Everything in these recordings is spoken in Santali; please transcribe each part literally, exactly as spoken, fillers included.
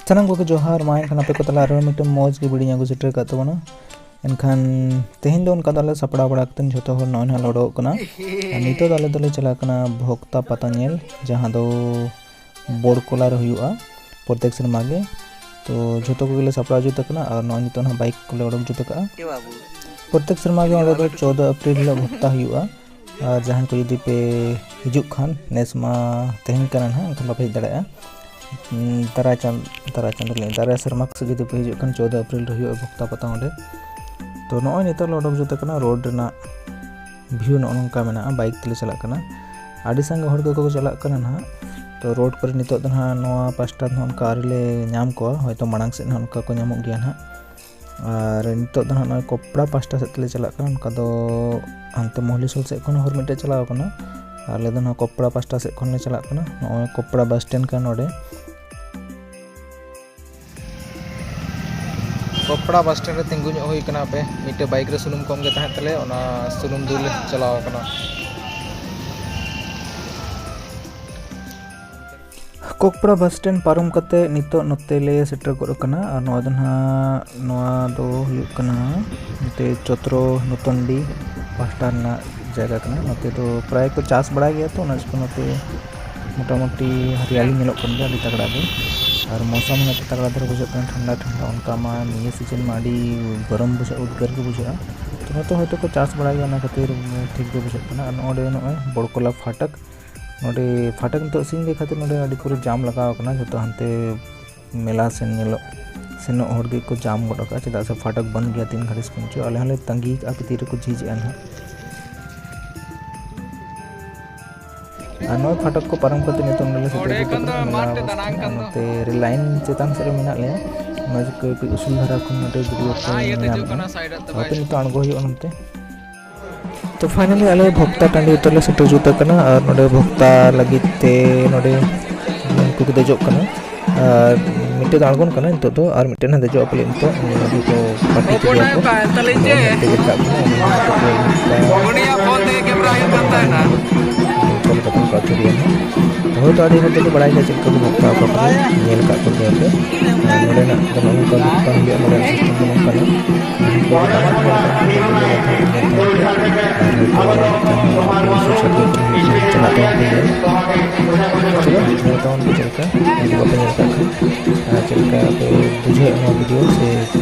ᱥᱟᱱᱟᱢ ᱠᱚᱜᱮ ᱡᱚᱦᱟᱨ᱾ ᱢᱟ ᱮᱱᱠᱷᱟᱱ ᱟᱯᱮ ᱠᱚ ᱛᱟᱞᱟ ᱟᱨᱦᱚᱸ ᱢᱤᱫᱴᱮᱱ ᱢᱚᱡᱽ ᱜᱮ video ᱧ ᱟᱹᱜᱩ ᱥᱮᱴᱮᱨ ᱟᱠᱟᱫ ᱛᱟᱵᱚᱱᱟ᱾ ᱮᱱᱠᱷᱟᱱ ᱛᱮᱦᱮᱧ ᱫᱚ ᱚᱱᱠᱟ ᱫᱚ ᱟᱞᱮ ᱥᱟᱯᱲᱟᱣ ᱵᱟᱲᱟ ᱠᱟᱛᱮᱫ ᱡᱷᱚᱛᱚ ᱦᱚᱲ ᱱᱚᱜᱼᱚᱭ ᱱᱟᱦᱟᱜ ᱞᱮ ᱚᱰᱚᱠᱚᱜ ᱠᱟᱱᱟ᱾ ᱟᱨ ᱱᱤᱛᱚᱜ ᱫᱚ ᱟᱞᱮ ᱫᱚᱞᱮ ᱪᱟᱞᱟᱜ ᱠᱟᱱᱟ ᱵᱷᱚᱠᱛᱟ ᱯᱟᱛᱟ ᱧᱮᱞ, ᱡᱟᱦᱟᱸ ᱫᱚ ᱵᱚᱲᱠᱚᱞᱟ ᱨᱮ ᱦᱩᱭᱩᱜᱼᱟ ᱯᱨᱚᱛᱮᱠ ᱥᱮᱨᱢᱟ ᱜᱮ᱾ ᱛᱚ ᱡᱷᱚᱛᱚ ᱠᱚᱜᱮ ᱞᱮ ᱥᱟᱯᱲᱟᱣ ᱡᱩᱛ ᱟᱠᱟᱱᱟ ᱟᱨ ᱱᱚᱜᱼᱚᱭ ᱱᱤᱛᱚᱜ ᱱᱟᱦᱟᱜ bike ᱠᱚᱞᱮ ᱚᱰᱚᱠ ᱡᱩᱛ ᱟᱠᱟᱫᱼᱟ᱾ ᱯᱨᱚᱛᱮᱠ ᱥᱮᱨᱢᱟ ᱜᱮ ᱚᱸᱰᱮ ᱫᱚ ᱪᱳᱫᱫᱳ ᱮᱯᱨᱤᱞ ᱦᱤᱞᱳᱜ ᱵᱷᱚᱠᱛᱟ ᱦᱩᱭᱩᱜᱼᱟ᱾ ᱟᱨ ᱡᱟᱦᱟᱸᱭ ᱠᱚ ᱡᱩᱫᱤ ᱯᱮ ᱦᱤᱡᱩᱜ ᱠᱷᱟᱱ, ᱱᱮᱥ ᱢᱟ ᱛᱮᱦᱮᱧ ᱠᱟᱱᱟ ᱱᱟᱦᱟᱜ, ᱮᱱᱠᱷᱟᱱ ᱵᱟᱯᱮ ᱦᱮᱡ ᱫᱟᱲᱮᱭᱟᱜᱼᱟ᱾ ᱩᱸ, ᱫᱟᱨᱟᱭ ᱪᱟᱸᱫ-, ᱫᱟᱨᱟᱭ ᱪᱟᱸᱫᱳ ᱞᱟᱹᱭ, ᱫᱟᱨᱟᱭ ᱥᱮᱨᱢᱟ ᱥᱮᱫ ᱡᱩᱫᱤ ᱯᱮ ᱦᱤᱡᱩᱜ ᱠᱷᱟᱱ, ᱪᱳᱫᱫᱳ ᱮᱯᱨᱤᱞ ᱨᱮ ᱦᱩᱭᱩᱜᱼᱟ ᱵᱷᱚᱠᱛᱟ ᱯᱟᱛᱟ ᱚᱸᱰᱮ᱾ ᱛᱚ ᱱᱚᱜᱼᱚᱭ ᱱᱤᱛᱚᱜ ᱞᱮ ᱚᱰᱚᱠ ᱡᱩᱛ ᱟᱠᱟᱱᱟ᱾ Road ᱨᱮᱱᱟᱜ view ᱱᱚᱜᱼᱚ ᱱᱚᱝᱠᱟ ᱢᱮᱱᱟᱜᱼᱟ, bike ᱛᱮᱞᱮ ᱪᱟᱞᱟᱜ ᱠᱟᱱᱟ᱾ ᱟᱹᱰᱤ ᱥᱟᱸᱜᱮ ᱦᱚᱲ ᱜᱮᱠᱚ ᱪᱟᱞᱟᱜ ᱠᱟᱱᱟ ᱱᱟᱦᱟᱜ᱾ ᱛᱚ road ᱠᱚᱨᱮ ᱱᱤᱛᱚᱜ ᱫᱚ ᱱᱟᱦᱟᱜ ᱱᱚᱣᱟ ᱯᱟᱥᱴᱟ ᱫᱚ ᱱᱟᱦᱟᱜ ᱚᱱᱠᱟ ᱟᱹᱣᱨᱤ ᱞᱮ ᱧᱟᱢ ᱠᱚᱣᱟ, ᱦᱚᱭᱛᱳ ᱢᱟᱲᱟᱝ ᱥᱮᱫ ᱱᱟᱦᱟᱜ ᱚᱱᱠᱟ ᱠᱚ ᱧᱟᱢᱚᱜ ᱜᱮᱭᱟ ᱱᱟᱦᱟᱜ᱾ ᱟᱨ ᱱᱤᱛᱚᱜ ᱫᱚ ᱱᱟᱦᱟᱜ ᱱᱚᱜᱼᱚᱭ ᱠᱚᱯᱲᱟ ᱯᱟᱥᱴᱟ ᱥᱮᱫ ᱛᱮᱞᱮ ᱪᱟᱞᱟᱜ ᱠᱟᱱᱟ᱾ ᱚᱱᱠᱟ ᱫᱚ ᱦᱟᱱᱛᱮ ᱢᱚᱦᱞᱤᱥᱳᱞ ᱥᱮᱫ ᱠᱷᱚᱱ ᱦᱚᱨ ᱢᱤᱫᱴᱮᱡ ᱪᱟᱞᱟᱣ ᱠᱟᱱᱟ᱾ ᱟᱞᱮ ᱫᱚ ᱱᱚᱣᱟ ᱠᱚᱯᱲᱟ ᱯᱟᱥᱴᱟ ᱥᱮᱫ ᱠᱷᱚᱱ ᱞᱮ ᱪᱟᱞᱟᱜ ᱠᱟᱱᱟ᱾ ᱱᱚᱜᱼᱚᱭ ᱠᱚᱯᱲᱟ bus stand ᱠᱟᱱᱟ ᱱᱚᱰᱮ᱾ ᱠᱚᱯᱲᱟ bus stand ᱨᱮ ᱛᱤᱸᱜᱩ ᱧᱚᱜ ᱦᱩᱭ ᱠᱟᱱᱟ᱾ ᱦᱟᱯᱮ, ᱢᱤᱫᱴᱮᱡ bike ᱨᱮ ᱥᱩᱱᱩᱢ ᱠᱚᱢ ᱜᱮ ᱛᱟᱦᱮᱸ ᱛᱟᱞᱮᱭᱟ, ᱚᱱᱟ ᱥᱩᱱᱩᱢ ᱫᱩᱞ ᱪᱟᱞᱟᱣ ᱠᱟᱱᱟ᱾ ᱠᱚᱠᱯᱲᱟ bus stand ᱯᱟᱨᱚᱢ ᱠᱟᱛᱮ ᱱᱤᱛᱚᱜ ᱱᱚᱛᱮ ᱞᱮ ᱥᱮᱴᱮᱨ ᱜᱚᱫ ᱟᱠᱟᱱᱟ᱾ ᱟᱨ ᱱᱚᱣᱟ ᱫᱚ ᱱᱟᱦᱟᱜ, ᱱᱚᱣᱟ ᱫᱚ ᱦᱩᱭᱩᱜ ᱠᱟᱱᱟ ᱱᱚᱛᱮ ᱪᱚᱛᱨᱚ ᱱᱩᱛᱚᱱᱰᱤ ᱯᱟᱦᱴᱟ ᱨᱮᱱᱟᱜ ᱡᱟᱭᱜᱟ ᱠᱟᱱᱟ᱾ ᱱᱚᱛᱮ ᱫᱚ ᱯᱨᱟᱭ ᱠᱚ ᱪᱟᱥ ᱵᱟᱲᱟᱭ ᱜᱮᱭᱟ, ᱛᱚ ᱚᱱᱟ ᱪᱤᱠᱟᱹ ᱱᱚᱛᱮ ᱢᱚᱴᱟᱢᱩᱴᱤ ᱦᱟᱨᱤᱭᱟᱞᱤ ᱧᱮᱞᱚᱜ ᱠᱟᱱ ᱜᱮᱭᱟ ᱟᱹᱰᱤ ᱛᱟᱜᱲᱟ ᱜᱮ᱾ ᱟᱨ ᱢᱳᱥᱚᱢ ᱦᱚᱸ ᱱᱚᱛᱮ ᱛᱟᱜᱲᱟ ᱫᱷᱟᱨᱟ ᱵᱩᱡᱷᱟᱹᱜ ᱠᱟᱱᱟ, ᱴᱷᱟᱱᱰᱟ ᱴᱷᱟᱱᱰᱟ᱾ ᱚᱱᱠᱟ ᱢᱟ ᱱᱤᱭᱟᱹ season ᱢᱟ ᱟᱹᱰᱤ ᱜᱚᱨᱚᱢ ᱵᱩᱡᱷᱟᱹᱜ, ᱩᱫᱽᱜᱟᱹᱨ ᱜᱮ ᱵᱩᱡᱷᱟᱹᱜᱼᱟ᱾ ᱛᱚ ᱱᱚᱛᱮ ᱦᱚᱭᱛᱳ ᱠᱚ ᱪᱟᱥ ᱵᱟᱲᱟᱭ ᱜᱮᱭᱟ, ᱚᱱᱟ ᱠᱷᱟᱹᱛᱤᱨ ᱴᱷᱤᱠ ᱜᱮ ᱵᱩᱡᱷᱟᱹᱜ ᱠᱟᱱᱟ᱾ ᱟᱨ ᱱᱚᱜᱼᱚᱭ ᱱᱚᱜᱼᱚᱭ ᱵᱚᱲᱠᱚᱞᱟ ᱯᱷᱟᱴᱚᱠ, ᱱᱚᱰᱮ ᱯᱷᱟᱴᱚᱠ ᱱᱤᱛᱚᱜ ᱥᱤᱧ ᱜᱮ ᱠᱷᱟᱹᱛᱤᱨ ᱱᱚᱰᱮ ᱟᱹᱰᱤ ᱯᱩᱨᱟᱹ ᱡᱟᱢ ᱞᱟᱜᱟᱣ ᱟᱠᱟᱱᱟ᱾ ᱡᱚᱛᱚ ᱦᱟᱱᱛᱮ ᱢᱮᱞᱟ ᱥᱮᱱ ᱧᱮᱞᱚᱜ ᱥᱮᱱᱚᱜ ᱦᱚᱲ ᱜᱮᱠᱚ ᱡᱟᱢ ᱜᱚᱫ ᱟᱠᱟᱫᱼᱟ, ᱪᱮᱫᱟᱜ ᱥᱮ ᱯᱷᱟᱴᱚᱠ ᱵᱚᱱᱫ ᱜᱮᱭᱟ ᱛᱤᱱ ᱜᱷᱟᱹᱲᱤᱡ ᱥᱮᱱ ᱪᱚ᱾ ᱟᱞᱮ ᱦᱚᱸᱞᱮ ᱛᱟᱺᱜᱤ ᱠᱟᱜᱼᱟ ᱦᱟᱯᱮ ᱛᱤ ᱨᱮᱠᱚ ᱡᱷᱤᱡᱮᱜᱼᱟ ᱱᱟᱦᱟᱜ᱾ ᱟᱨ ᱱᱚᱜᱼᱚᱭ ᱯᱷᱟᱴᱚᱠ ᱠᱚ ᱯᱟᱨᱚᱢ ᱠᱟᱛᱮ ᱱᱤᱛᱚᱜ ᱱᱚᱰᱮ ᱞᱮ ᱥᱮᱴᱮᱨ ᱜᱚᱫ ᱟᱠᱟᱱᱟ ᱢᱮᱞᱟ ᱵᱟᱥ ᱴᱷᱮᱱ᱾ ᱟᱨ ᱱᱚᱛᱮ ᱨᱮᱞ ᱞᱟᱭᱤᱱ ᱪᱮᱛᱟᱱ ᱥᱮᱫ ᱨᱮ ᱢᱮᱱᱟᱜ ᱞᱮᱭᱟ᱾ ᱚᱱᱟ ᱪᱤᱠᱟᱹ ᱠᱟᱹᱡ ᱩᱥᱩᱞ ᱫᱷᱟᱨᱟ ᱠᱷᱚᱱ ᱱᱚᱰᱮ video ᱠᱚ ᱧᱮᱞ ᱧᱟᱢᱚᱜᱼᱟ᱾ ᱟᱨ ᱱᱤᱛᱚᱜ ᱟᱬᱜᱚ ᱦᱩᱭᱩᱜᱼᱟ ᱱᱚᱛᱮ᱾ ᱛᱚ finally ᱟᱞᱮ ᱵᱷᱚᱠᱛᱟ ᱴᱟᱺᱰᱤ ᱩᱛᱟᱹᱨ ᱞᱮ ᱥᱮᱴᱮᱨ ᱡᱩᱛ ᱟᱠᱟᱱᱟ᱾ ᱟᱨ ᱱᱚᱰᱮ ᱵᱷᱚᱠᱛᱟ ᱞᱟᱹᱜᱤᱫ ᱛᱮ ᱱᱚᱰᱮ ᱩᱱᱠᱩ ᱠᱚ ᱫᱮᱡᱚᱜ ᱠᱟᱱᱟ᱾ ᱟᱨ ᱢᱤᱫᱴᱮᱱ ᱫᱚ ᱟᱬᱜᱚᱱ ᱠᱟᱱᱟ, ᱱᱤᱛᱚᱜ ᱫᱚ ᱟᱨ ᱢᱤᱫᱴᱮᱱ ᱦᱚᱸ ᱫᱮᱡᱚᱜᱼᱟ ᱯᱟᱞᱮ᱾ ᱱᱤᱛᱚᱜ ᱩᱱᱤ ᱫᱚ ᱯᱟᱨᱴᱤ ᱠᱮᱫᱮᱭᱟ ᱠᱚ᱾ ᱱᱚᱜᱼᱚᱭ ᱦᱟᱱᱛᱮ ᱜᱮ ᱨᱟᱠᱟᱵ ᱠᱟᱱᱟ, ᱩᱱᱤ ᱦᱚᱸ ᱱᱤᱛᱚᱜ ᱫᱚ ᱵᱷᱚᱠᱛᱟ ᱩᱱᱤᱭᱟᱜ ᱯᱷᱳᱱ ᱛᱮᱜᱮ ᱠᱮᱢᱮᱨᱟ ᱦᱩᱭᱩᱜ ᱠᱟᱱ ᱛᱟᱦᱮᱱᱟ᱾ ᱱᱤᱛᱚᱜ ᱠᱟᱛᱮ ᱠᱚ ᱟᱹᱪᱩᱨᱮᱭᱟ ᱱᱟᱦᱟᱜ᱾ ᱦᱳᱭᱛᱳ ᱟᱹᱰᱤ ᱦᱚᱲ ᱫᱚᱠᱚ ᱵᱟᱲᱟᱭ ᱜᱮᱭᱟ ᱪᱮᱫ ᱞᱮᱠᱟ ᱠᱚ ᱵᱷᱚᱠᱛᱟᱣ ᱠᱚᱣᱟ, ᱯᱟᱞᱮ ᱧᱮᱞ ᱟᱠᱟᱫ ᱠᱚᱜᱮᱭᱟ ᱯᱮ᱾ ᱟᱨ ᱱᱚᱰᱮᱱᱟᱜ ᱫᱚ ᱱᱚᱜᱼᱚ ᱱᱚᱝᱠᱟ ᱵᱷᱚᱠᱛᱟ ᱦᱩᱭᱩᱜᱼᱟ, ᱱᱚᱰᱮᱱᱟᱜ system ᱫᱚ ᱱᱚᱝᱠᱟᱱᱟ᱾ ᱡᱟᱦᱟᱸᱭ ᱠᱚ ᱵᱟᱝ ᱠᱚ ᱧᱮᱞ ᱟᱠᱟᱫ ᱠᱚ ᱧᱮᱞ ᱛᱟᱵᱚᱱ ᱯᱮ᱾ ᱟᱨ ᱦᱳᱭᱛᱳ ᱡᱟᱦᱟᱸ ᱟᱯᱮ ᱥᱩᱨ ᱥᱩᱯᱩᱨ ᱠᱚᱨᱮ ᱦᱩᱭᱩᱜ ᱠᱷᱟᱱ ᱪᱟᱞᱟᱜ ᱛᱟᱵᱚᱱ ᱯᱮ ᱧᱮᱞ᱾ ᱧᱮᱞ ᱛᱟᱵᱚᱱ ᱯᱮ ᱪᱮᱫ ᱞᱮᱠᱟ, ᱡᱩᱫᱤ ᱵᱟᱯᱮ ᱧᱮᱞ ᱟᱠᱟᱫ ᱠᱷᱟᱱ᱾ ᱟᱨ ᱪᱮᱫ ᱞᱮᱠᱟ ᱯᱮ ᱵᱩᱡᱷᱟᱹᱣᱮᱫ ᱱᱚᱣᱟ video ᱥᱮ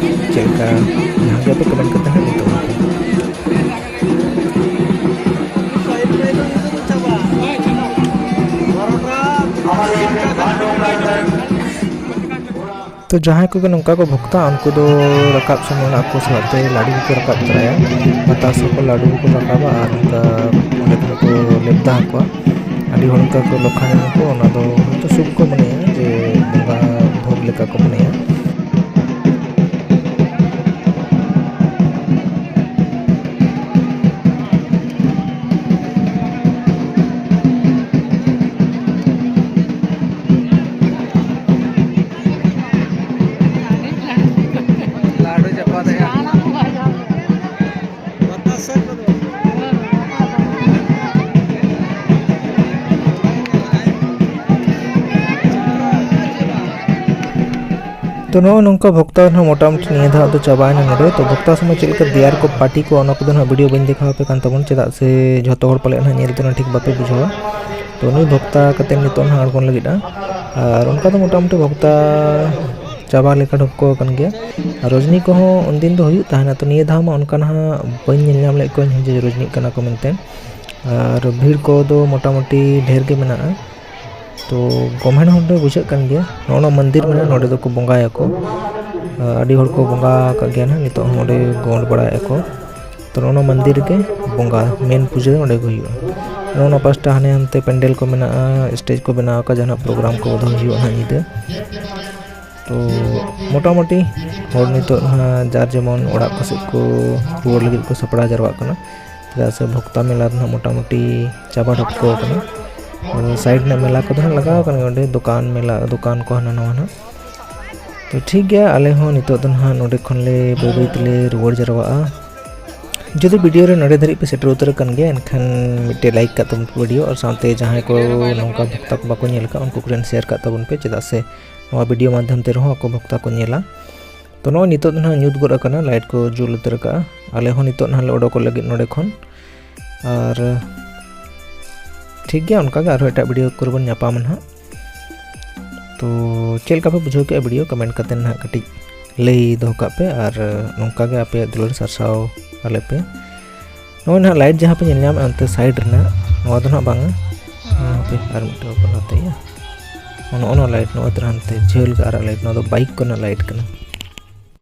ᱪᱮᱫ ᱞᱮᱠᱟ, ᱡᱟᱦᱟᱸ ᱜᱮ ᱟᱯᱮ comment ᱠᱟᱛᱮ ᱦᱟᱸᱜ ᱞᱟᱹᱭ ᱛᱟᱵᱚᱱ ᱯᱮ᱾ ᱛᱚ ᱡᱟᱦᱟᱸᱭ ᱠᱚᱜᱮ ᱱᱚᱝᱠᱟ ᱠᱚ ᱵᱷᱚᱠᱛᱟ, ᱩᱱᱠᱩ ᱫᱚ ᱨᱟᱠᱟᱵ ᱥᱚᱢᱚᱭ ᱟᱠᱚ ᱥᱟᱞᱟᱜ ᱛᱮ ᱞᱟᱹᱰᱩ ᱠᱚᱠᱚ ᱨᱟᱠᱟᱵ ᱛᱚᱨᱟᱭᱟ᱾ ᱵᱟᱛᱟᱥᱟ ᱠᱚ ᱞᱟᱹᱰᱩ ᱠᱚᱠᱚ ᱨᱟᱠᱟᱵᱟ ᱟᱨ ᱚᱱᱠᱟ ᱚᱸᱰᱮ ᱠᱷᱚᱱ ᱠᱚ ᱞᱮᱵᱫᱟ ᱟᱠᱚᱣᱟ᱾ ᱟᱹᱰᱤ ᱦᱚᱲ ᱚᱱᱠᱟ ᱠᱚ ᱞᱚᱠᱷᱟ ᱧᱟᱢ ᱟᱠᱚ, ᱚᱱᱟ ᱫᱚ ᱦᱚᱭᱛᱳ ᱥᱩᱵᱷ ᱠᱚ ᱢᱚᱱᱮᱭᱟ ᱡᱮ ᱵᱚᱸᱜᱟ ᱵᱷᱳᱜᱽ ᱞᱮᱠᱟ ᱠᱚ ᱢᱚᱱᱮᱭᱟ᱾ ᱞᱟᱹᱰᱩ ᱪᱟᱯᱟᱫ ᱮᱭᱟ᱾ ᱛᱚ ᱱᱚᱜᱼᱚ ᱱᱚᱝᱠᱟ ᱵᱷᱚᱠᱛᱟ ᱨᱮᱦᱚᱸ ᱢᱚᱴᱟᱢᱩᱴᱤ ᱱᱤᱭᱟᱹ ᱫᱷᱟᱣ ᱫᱚ ᱪᱟᱵᱟᱭᱮᱱᱟ ᱱᱚᱰᱮ᱾ ᱛᱚ ᱵᱷᱚᱠᱛᱟ ᱥᱚᱢᱚᱭ ᱪᱮᱫ ᱞᱮᱠᱟ ᱫᱮᱭᱟᱨ ᱠᱚ ᱯᱟᱹᱴᱤ ᱠᱚ, ᱚᱱᱟ ᱠᱚᱫᱚ ᱱᱟᱦᱟᱜ video ᱵᱟᱹᱧ ᱫᱮᱠᱷᱟᱣ ᱟᱯᱮ ᱠᱟᱱ ᱛᱟᱵᱚᱱ, ᱪᱮᱫᱟᱜ ᱥᱮ ᱡᱷᱚᱛᱚ ᱦᱚᱲ ᱯᱟᱞᱮ ᱱᱟᱦᱟᱜ ᱧᱮᱞ ᱛᱮ ᱱᱟᱦᱟᱜ ᱴᱷᱤᱠ ᱵᱟᱯᱮ ᱵᱩᱡᱷᱟᱹᱣᱟ᱾ ᱛᱚ ᱱᱩᱭ ᱵᱷᱚᱠᱛᱟ ᱠᱟᱛᱮ ᱱᱤᱛᱚᱜ ᱱᱟᱦᱟᱜ ᱟᱬᱜᱚᱱ ᱞᱟᱹᱜᱤᱫᱼᱟ᱾ ᱟᱨ ᱚᱱᱠᱟ ᱫᱚ ᱢᱚᱴᱟᱢᱩᱴᱤ ᱵᱷᱚᱠᱛᱟ ᱪᱟᱵᱟ ᱞᱮᱠᱟ ᱰᱷᱚᱠ ᱠᱚ ᱠᱟᱱ ᱜᱮᱭᱟ᱾ ᱟᱨ ᱨᱚᱡᱽᱱᱤ ᱠᱚᱦᱚᱸ ᱩᱱᱫᱤᱱ ᱫᱚ ᱦᱩᱭᱩᱜ ᱛᱟᱦᱮᱱᱟ, ᱛᱚ ᱱᱤᱭᱟᱹ ᱫᱷᱟᱣ ᱢᱟ ᱚᱱᱠᱟ ᱱᱟᱦᱟᱜ ᱵᱟᱹᱧ ᱧᱮᱞ ᱧᱟᱢ ᱞᱮᱫ ᱠᱚᱣᱟᱧ ᱡᱮ ᱨᱚᱡᱽᱱᱤᱜ ᱠᱟᱱᱟ ᱠᱚ ᱢᱮᱱᱛᱮ᱾ ᱟᱨ ᱵᱷᱤᱲ ᱠᱚᱫᱚ ᱢᱚᱴᱟᱢᱩᱴᱤ ᱰᱷᱮᱨ ᱜᱮ ᱢᱮᱱᱟᱜᱼᱟ᱾ ᱛᱚ ᱜᱚᱢᱦᱮᱲ ᱦᱚᱸ ᱵᱩᱡᱷᱟᱹᱜ ᱠᱟᱱ ᱜᱮᱭᱟ᱾ ᱱᱚᱜᱼᱚ ᱱᱚᱣᱟ ᱢᱚᱱᱫᱤᱨ ᱢᱮᱱᱟᱜᱼᱟ, ᱱᱚᱰᱮ ᱫᱚᱠᱚ ᱵᱚᱸᱜᱟᱭᱟᱠᱚ᱾ ᱟᱹᱰᱤ ᱦᱚᱲ ᱠᱚ ᱵᱚᱸᱜᱟ ᱟᱠᱟᱫ ᱜᱮᱭᱟ ᱱᱟᱦᱟᱜ, ᱱᱤᱛᱚᱜ ᱦᱚᱸ ᱚᱸᱰᱮ ᱜᱚᱸᱰ ᱵᱟᱲᱟᱭᱮᱫᱼᱟ ᱠᱚ᱾ ᱛᱚ ᱱᱚᱜᱼᱚ ᱱᱚᱣᱟ ᱢᱚᱱᱫᱤᱨ ᱨᱮᱜᱮ ᱵᱚᱸᱜᱟ, ᱢᱮᱱ ᱯᱩᱡᱟᱹ ᱫᱚ ᱱᱚᱰᱮ ᱜᱮ ᱦᱩᱭᱩᱜᱼᱟ᱾ ᱱᱚᱜᱼᱚ ᱱᱚᱣᱟ ᱯᱟᱥᱴᱟ ᱦᱟᱱᱮ ᱦᱟᱱᱛᱮ ᱯᱮᱱᱰᱮᱞ ᱠᱚ ᱢᱮᱱᱟᱜᱼᱟ, stage ᱠᱚ ᱵᱮᱱᱟᱣ ᱟᱠᱟᱫ, ᱡᱟᱦᱟᱱᱟᱜ program ᱠᱚ ᱫᱚᱦᱚᱭ ᱦᱩᱭᱩᱜᱼᱟ ᱱᱟᱦᱟᱜ ᱧᱤᱫᱟᱹ᱾ ᱛᱚ ᱢᱚᱴᱟᱢᱩᱴᱤ ᱦᱚᱲ ᱱᱤᱛᱚᱜ ᱱᱟᱦᱟᱜ ᱡᱟᱨ ᱡᱮᱢᱚᱱ ᱚᱲᱟᱜ ᱠᱚ ᱥᱮᱫ ᱠᱚ ᱨᱩᱣᱟᱹᱲ ᱞᱟᱹᱜᱤᱫ ᱠᱚ ᱥᱟᱯᱲᱟᱣ ᱡᱟᱨᱣᱟᱜ ᱠᱟᱱᱟ, ᱪᱮᱫᱟᱜ ᱥᱮ ᱵᱷᱚᱠᱛᱟ ᱢᱮᱞᱟ ᱫᱚ ᱱᱟᱦᱟᱜ ᱢᱚᱴᱟᱢᱩᱴᱤ ᱪᱟᱵᱟ ᱰᱷᱚᱠ ᱠᱟᱱᱟ᱾ ᱟᱨ side ᱨᱮᱱᱟᱜ ᱢᱮᱞᱟ ᱠᱚᱫᱚ ᱱᱟᱦᱟᱜ ᱞᱟᱜᱟᱣ ᱟᱠᱟᱱ ᱜᱮᱭᱟ, ᱚᱸᱰᱮ ᱫᱚᱠᱟᱱ ᱢᱮᱞᱟ, ᱫᱚᱠᱟᱱ ᱠᱚ ᱦᱟᱱᱟ ᱱᱟᱣᱟ ᱱᱟᱦᱟᱜ᱾ ᱛᱚ ᱴᱷᱤᱠ ᱜᱮᱭᱟ, ᱟᱞᱮ ᱦᱚᱸ ᱱᱤᱛᱚᱜ ᱫᱚ ᱱᱟᱦᱟᱜ ᱱᱚᱰᱮ ᱠᱷᱚᱱ ᱞᱮ ᱵᱟᱹᱭ ᱵᱟᱹᱭ ᱛᱮᱞᱮ ᱨᱩᱣᱟᱹᱲ ᱡᱟᱨᱣᱟᱜᱼᱟ᱾ ᱡᱩᱫᱤ ᱵᱷᱤᱰᱤᱭᱳ ᱨᱮ ᱱᱚᱰᱮ ᱫᱷᱟᱹᱨᱤᱡ ᱯᱮ ᱥᱮᱴᱮᱨ ᱩᱛᱟᱹᱨ ᱟᱠᱟᱱ ᱜᱮᱭᱟ, ᱮᱱᱠᱷᱟᱱ ᱢᱤᱫᱴᱮᱡ ᱞᱟᱭᱤᱠ ᱠᱟᱜ ᱛᱟᱵᱚᱱ ᱯᱮ ᱵᱷᱤᱰᱤᱭᱳ, ᱟᱨ ᱥᱟᱶᱛᱮ ᱡᱟᱦᱟᱸᱭ ᱠᱚ ᱱᱚᱝᱠᱟ ᱵᱷᱚᱠᱛᱟ ᱠᱚ ᱵᱟᱠᱚ ᱧᱮᱞ ᱟᱠᱟᱫ, ᱩᱱᱠᱩ ᱠᱚᱨᱮᱱ ᱥᱮᱭᱟᱨ ᱠᱟᱜ ᱛᱟᱵᱚᱱ ᱯᱮ, ᱪᱮᱫᱟᱜ ᱥᱮ ᱱᱚᱣᱟ ᱵᱷᱤᱰᱤᱭᱳ ᱢᱟᱫᱽᱫᱷᱚᱢ ᱛᱮ ᱨᱮᱦᱚᱸ ᱟᱠᱚ ᱵᱷᱚᱠᱛᱟ ᱠᱚ ᱧᱮᱞᱟ᱾ ᱛᱚ, ᱱᱚᱜᱼᱚᱭ ᱱᱤᱛᱚᱜ ᱫᱚ ᱱᱟᱦᱟᱜ ᱧᱩᱛ ᱜᱚᱫ ᱟᱠᱟᱱᱟ, ᱞᱟᱭᱤᱴ ᱠᱚ ᱡᱩᱞ ᱩᱛᱟᱹᱨ ᱟᱠᱟᱫᱼᱟ᱾ ᱟᱞᱮ ᱦᱚᱸ ᱱᱤᱛᱚᱜ ᱱᱟᱦᱟᱜ ᱞᱮ ᱚᱰᱚᱠᱚᱜ ᱞᱟᱹᱜᱤᱫ ᱱᱚᱰᱮ ᱠᱷᱚᱱ᱾ ᱟᱨ ᱴᱷᱤᱠ ᱜᱮᱭᱟ, ᱚᱱᱠᱟᱜᱮ ᱟᱨᱦᱚᱸ ᱮᱴᱟᱜ ᱵᱷᱤᱰᱤᱭᱳ ᱠᱚᱨᱮ ᱵᱚᱱ ᱧᱟᱯᱟᱢᱟ ᱱᱟᱦᱟᱜ᱾ ᱛᱚ, ᱪᱮᱫ ᱞᱮᱠᱟ ᱯᱮ ᱵᱩᱡᱷᱟᱹᱣ ᱠᱮᱫᱼᱟ ᱵᱷᱤᱰᱤᱭᱳ, ᱠᱚᱢᱮᱱᱴ ᱠᱟᱛᱮ ᱱᱟᱦᱟᱜ ᱠᱟᱹᱴᱤᱡ ᱞᱟᱹᱭ ᱫᱚᱦᱚ ᱠᱟᱜ ᱯᱮ, ᱟᱨ ᱱᱚᱝᱠᱟ ᱜᱮ ᱟᱯᱮᱭᱟᱜ ᱫᱩᱞᱟᱹᱲ ᱥᱟᱨᱥᱟᱣ ᱟᱞᱮ ᱯᱮ᱾ ᱱᱚᱜᱼᱚᱭ ᱱᱟᱦᱟᱜ ᱞᱟᱭᱤᱴ ᱡᱟᱦᱟᱸ ᱯᱮ ᱧᱮᱞ ᱧᱟᱢᱮᱫᱼᱟ ᱚᱱᱛᱮ ᱥᱟᱭᱤᱰ ᱨᱮᱱᱟᱜ, ᱱᱚᱣᱟ ᱫᱚ ᱱᱟᱦᱟᱜ ᱵᱟᱝᱟ᱾ ᱦᱮᱸ, ᱦᱟᱯᱮ ᱟᱨ ᱢᱤᱫᱴᱟᱝ ᱚᱠᱟ ᱞᱟᱦᱟᱛᱮ ᱤᱭᱟᱹ᱾ ᱱᱚᱜᱼᱚ ᱱᱚᱣᱟ ᱞᱟᱭᱤᱴ, ᱱᱚᱜᱼᱚᱭ ᱛᱚᱨᱟ ᱦᱟᱱᱛᱮ ᱡᱷᱟᱹᱞ ᱜᱮ ᱟᱨᱟᱜ ᱞᱟᱭᱤᱴ, ᱱᱚᱣᱟ ᱫᱚ ᱵᱟᱭᱤᱠ ᱠᱚᱨᱮᱱᱟᱜ ᱞᱟᱭᱤᱴ ᱠᱟᱱᱟ᱾